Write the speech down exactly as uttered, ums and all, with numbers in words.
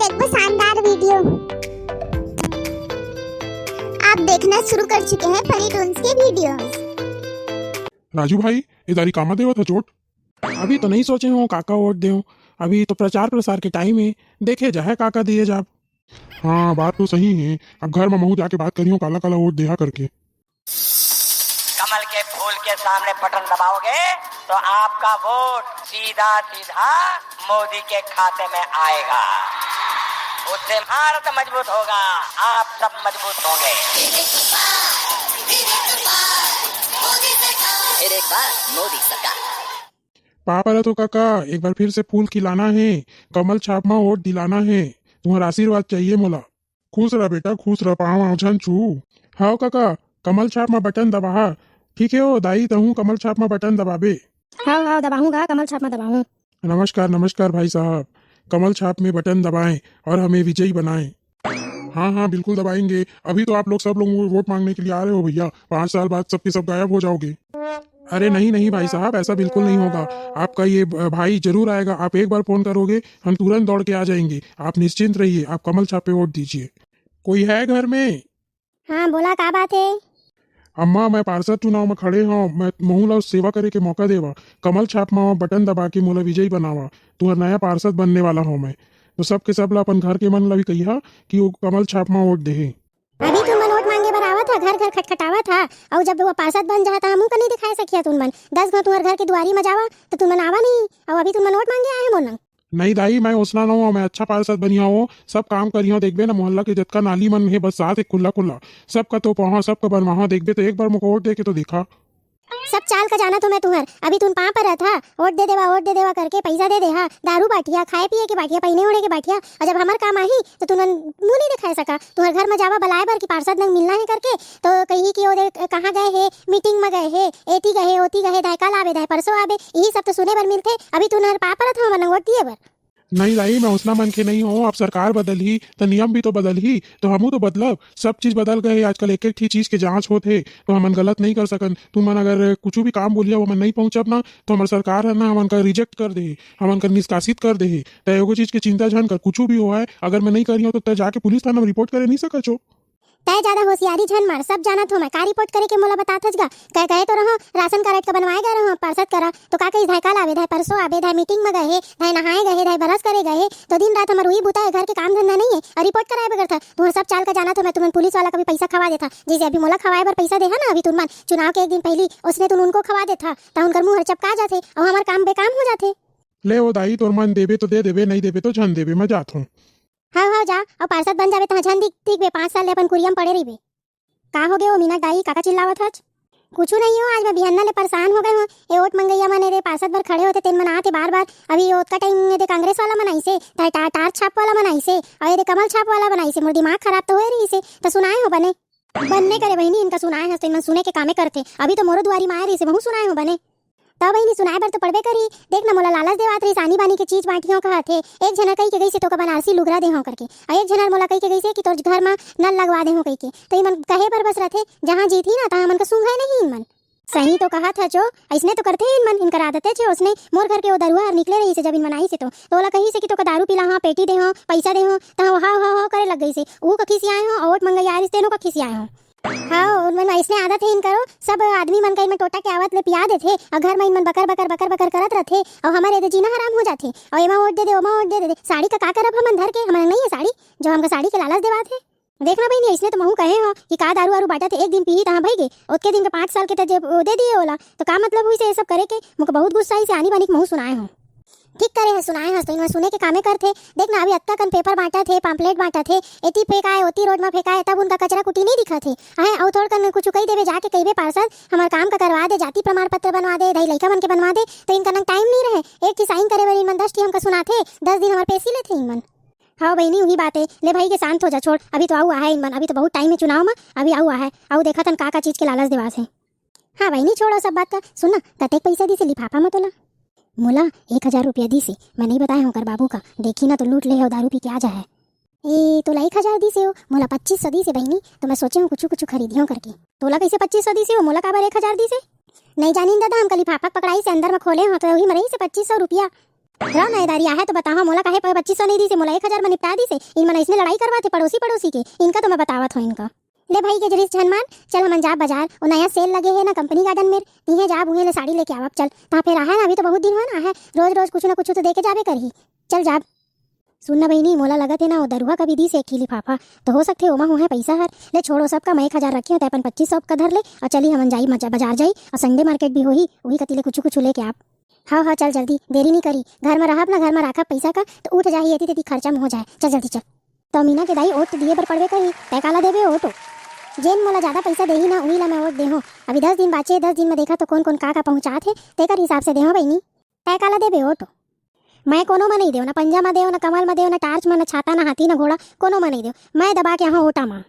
एक वो शानदार वीडियो आप देखना शुरू कर चुके हैं फनी टून्स के वीडियोस। राजू भाई, ए दारी कामा देवत ह चोट? अभी तो नहीं सोचे हो काका वोट देव, अभी तो प्रचार प्रसार के टाइम है, देखे जाहे काका दिए जाब। हाँ, बात तो सही है। अब घर में महू जाके बात करियो काला काला वोट देहा करके। कमल के फूल के सामने बटन दबाओगे तो आपका वोट सीधा सीधा मोदी के खाते में आएगा। उससे भारत मजबूत होगा, आप सब मजबूत होंगे। फिर एक बार मोदी सरकार। पाँव परत हो काका, एक बार फिर से फूल खिलाना है, कमल छाप मा वोट दिलाना है, तुम्हारा आशीर्वाद चाहिए मोला। खुश रह बेटा, खुश रह, पाँव आँव झन छू। हाव काका, कमल छाप मा बटन दबाहा। ठीक है हो दाई, तहूँ कमल छाप मा बटन दबाबे। हाव हाव, दबाहूँ गा, कमल छाप मा दबाहूँ। नमस्कार नमस्कार भाई साहब, कमल छाप में बटन दबाएं और हमें विजयी बनाएं। हाँ हाँ, बिल्कुल दबाएंगे। अभी तो आप लोग सब लोग वो-, वोट मांगने के लिए आ रहे हो भैया, पाँच साल बाद सबके सब गायब हो जाओगे। अरे नहीं नहीं भाई साहब, ऐसा बिल्कुल नहीं होगा। आपका ये ब-, भाई जरूर आएगा। आप एक बार फोन करोगे, हम तुरंत दौड़ के आ जाएंगे। आप निश्चिंत रहिए, आप कमल छाप पे वोट दीजिए। कोई है घर में? हाँ, बोला, का बात है? अम्मा, मैं पार्षद चुनाव में खड़े हूँ, मैं महू ला सेवा करे के मौका देवा। कमल छाप में बटन दबा के मोला विजयी बनावा। तुहर नया पार्षद बनने वाला हूँ मैं। तो सबके सब ला, अपन घर के मन ला भी कहिहा कि वो कमल छाप में वोट देहे। अभी तुम मन वोट मांगे बर आवत हा, घर घर खटखटावत हा, अउ जब वो पार्षद बन जाहा, त हमू का नहीं दिखाए सकिया तुम मन। दस घाव तुहर घर के दुआरी में जावा, तो तुम मन आवा नहीं, अउ अभी तुम मन वोट मांगे आए हो मोर नंग। नहीं दाई, मैं ओसना नोहूँ, मैं अच्छा पार्षद बनिया हूँ, सब काम करिया हूँ। देखबे ना, मोहल्ला के जतका नाली मन हे बस साथ हे खुल्ला खुल्ला, सबका तो पहुँच, सबका बनवाहा। देखबे तो एक बार मोको वोट दे के तो देखा। सब चाल का जाना तो मैं तुहर, अभी तुम पाँव परत हा, वोट दे देवा, वोट दे देवा करके पैसा दे दे हा, दारू बाटिया, खाए पिए के बाटिया, पहिने ओढ़े के बाटिया, और जब हमर काम आही तो तुमन मुंह नहीं दिखाए सका। तुहर घर में जावा बलाए बर कि पार्षद नंग मिलना है करके, तो कही कि ओ दे कहाँ गए हे, मीटिंग में गए हे, एती गए हे, ओती गए हे, दाय कल आबे, दाय परसों आबे, यही सब तो सुने बर मिलथे। अभी तुहर पाँव परत हो हमर नंग वोट दिए बर। नहीं दाई, मैं ओसना मनखे नहीं हूँ। अब सरकार बदलही त नियम भी तो बदलही, तो हमू तो बदलब। सब चीज बदल गए हे आजकल, एक एक ठी चीज के जांच होत हे, तो हमन गलत नहीं कर सकन। तुमन अगर कुछ भी काम बोलिया, हमन नहीं पहुंचब ना, तो हमर सरकार है ना, हमन का रिजेक्ट कर दे, हमन का निष्कासित कर दे। त एगो चीज के चिंता झन कर, कुछ भी होए, अगर मैं नहीं करियो तो तय जाके पुलिस थाना में रिपोर्ट करे नहीं सकत हो। तय ज्यादा होशियारी झन मार, सब जानत हो मैं। का रिपोर्ट करे के मोला बतात हस गा? कह गए तो रहो, राशन कार्ड का बनवाए गए रहो पार्षद करा, तो का कही, धाय कल आवे, धाय परसों आवे, धाय मीटिंग में गए हे, धाय नहाए गए हे, धाय ब्रश करे गए हे, तो दिन रात हमर उही बुता है, घर के काम धंधा नहीं है, और रिपोर्ट कराए बगैर था। तुहर सब चाल का जानत हो मैं, तुमन पुलिस वाला का भी पैसा खवा देथा, जैसे अभी मोला खवाए बर पैसा देहा ना, अभी तुमन चुनाव के एक दिन पहली ओसने तुम उनको खवा देथा, त उनकर मुंह हर चपका जाथे और हमार काम बेकाम हो जाथे। ले ओ दाई, तोर मन देबे तो दे देबे, नहीं देबे तो झन देबे, मैं जात हूँ। हाव हाव जा, अउ पार्षद बन जाबे तहाँ झन दिख, दिखबे, पाँच साल ले अपन कुरिया म पड़े रहिबे। का होगे ओ मीना दाई, काका चिल्लावत हच? कुछु नहीं हो, आज मैं बिहन्ना ले परेशान हो गए हूँ। ए वोट मंगैया मन एदे पार्षद बर खड़े होते, तेन मन आते बार बार। अभी ओतका टाइम एदे कांग्रेस वाला मन आइसे, त टा-, टार छाप वाला मन आइसे, अउ एदे कमल छाप वाला मन आइसे। मोर दिमाग खराब तो होए रहिसे, त सुनाए हो बने। बन्ने करे बहिनी, इनका सुनाए हस, तेन मन सुने के कामे करथे। अभी तो मोरो दुआरी म आए रहिसे, महू सुनाए हो बने। त बहिनी, सुनाए बर तो पड़बे करही। देख ना, मोला लालच देवात रहिस, आनी बानी के चीज बांटियो कहत हे। एक झन ह कहि के गइसे, तोका बनारसी लुगरा देहूं करके, अउ एक झन हर मोला कहि के गइसे कि तोर घर म नल लगवा देहूं कहिके। तो इमन कहे बर बस रथे, जहां जीतही ना, तहां मन का सूंघे नहीं इमन। सही तो कहत ह जो, अइसने तो करथे इमन, इनकर आदते छे ओसने। मोर घर के ओ दरुहा हर निकले रहिसे, जब इमन आइसे तो, तो ओला कहिसे कि तोका दारू पिलाहूं, पेटी देहूं, पैसा देहूं, तहां ओ हाव हाव हाव करे लग गइसे। ऊ का खिसियाए हो, अउ वोट मंगई आए रहिस, तेनो का खिसियाए हो। हाँ, उनमन अइसने आदत हे इनकरो, सब आदमी मन का इनमन टोटा के आवत ले पिया देथे, अउ घर म इनमन बकर, बकर, बकर, बकर करत रथे, अउ हमर एदे जीना हराम हो जाथे, अउ एमा वोट दे दे, ओमा वोट दे दे। साड़ी का, का करब हमन धर के, हमन नहीं है साड़ी, जो हमका साड़ी के लालच देवात हे। देख ना बहिनी, अइसने तो महू कहे हो कि का दारू वारू बांटत हे, एक दिन पीही तहाँ भई गे, ओतके दिन के पाँच साल के त जे वो दे दिए ओला, तो का मतलब हुई से ये सब करे के? मोके बहुत गुस्सा आई से आनी बानी के महू सुनाए हो। ठीक करे है, सुनाए हस तो इनमन सुने के कामे करथे। देख ना, अभी अतका कन पेपर बांटत हे, पाम्पलेट बांटत हे, एती फेंकाए, ओती रोड म फेंकाए, तब उनका कचरा कुटी नहीं दिखत हे। अहे, अउ थोड़ कन कुछ कही देवे, जाके कहिबे, "पार्षद, हमर काम का करवा दे, जाति प्रमाण पत्र बनवा दे, धाई लइका मन के बनवा दे," तो इनका नंग टाइम नहीं रहे। एक ठी साइन करे बर इनमन दस ठी हमका सुनाथे, दस दिन हमर पेशी लेथे इनमन। हाँ बहिनी, उही बात है। ले भाई के शांत हो जा, छोड़, अभी तो अउ आहे इनमन, अभी तो बहुत टाइम है चुनाव म, अभी अउ आहे, अउ देखत हन का का चीज के लालच देवास है। हाँ बहिनी, छोड़ो सब बात का। सुन ना, कतेक पैसा दिसे लिफाफा म तोला? मोला एक हजार रुपया दिसे, मैं नहीं बताए हूँ ओकर बाबू का। देखी ना तो लूट ले हो, दारू पी के आ जाए। ए, तोला एक हजार दिसे हो, मोला पच्चीस सौ दिसे बहिनी, तो मैं सोचे हूँ कुछ कुछ खरीदियो करके। तोला कैसे पच्चीस सौ दिसे हो, मोला काबर एक हजार दिसे? नहीं जानिन दादा, हमका लिफाफा पकड़ाई से अंदर में खोले हो तो वही में रही से पच्चीस सौ रुपया। रहो ना ए दारी, आहे तो बताओ, मोला काहे प-, पच्चीस सौ नहीं दिसे, मोला एक हजार में निपटा दिसे। इन मन अइसने लड़ाई करवाथे पड़ोसी पड़ोसी के, इनका तो मैं बतावत हूँ इनका। ले भाई के जरिस झन मान, चल हमन जाब बाजार, ओ नया सेल लगे हे ना कंपनी गार्डन में, तिहे जाब उहे ले साड़ी लेके आवब। चल ता फेर आहे ना, अभी तो बहुत दिन हुआ ना आहे, रोज रोज कुछ ना कुछ तो दे के जाबे करही। चल जाब। सुन ना बहिनी, मोला लगत हे ना, वो दरुहा कभी दिस एक ही लिफाफा, तो हो सकथे ओमा होहे पैसा हर। ले छोड़ो, सबका मैं एक हजार रखे हो, तै अपन पच्चीस सौ का धर ले, और चली हमन जाई मजा बाजार जाई, और संडे मार्केट भी होही, वही कती ले कुछ कुछ लेके आप। हाँ हाँ, चल जल्दी, देरी नहीं करी, घर में रहब ना, घर में राखब पैसा का, तो उठ जाही एती तेती खर्चा में हो जाए। चल जल्दी चल। तो मीना के दाई, ओट दिए बर पड़बे कही, तै काला देबे ओट? जेन मोला ज्यादा पैसा देही ना, उही ला मैं ओट देहूँ। अभी दस दिन बाचे, दस दिन में देखा तो कौन कौन का का पहुँचात हे, तेकर हिसाब से देहूँ बहिनी। तै काला देबे ओट? मैं कोनो म नहीं देव, ना पंजा म देव, ना कमर म देव, ना टार्च म, ना छाता, ना हाथी, ना घोड़ा, कोनो म नहीं देव। मैं दबा के यहाँ ओटा म।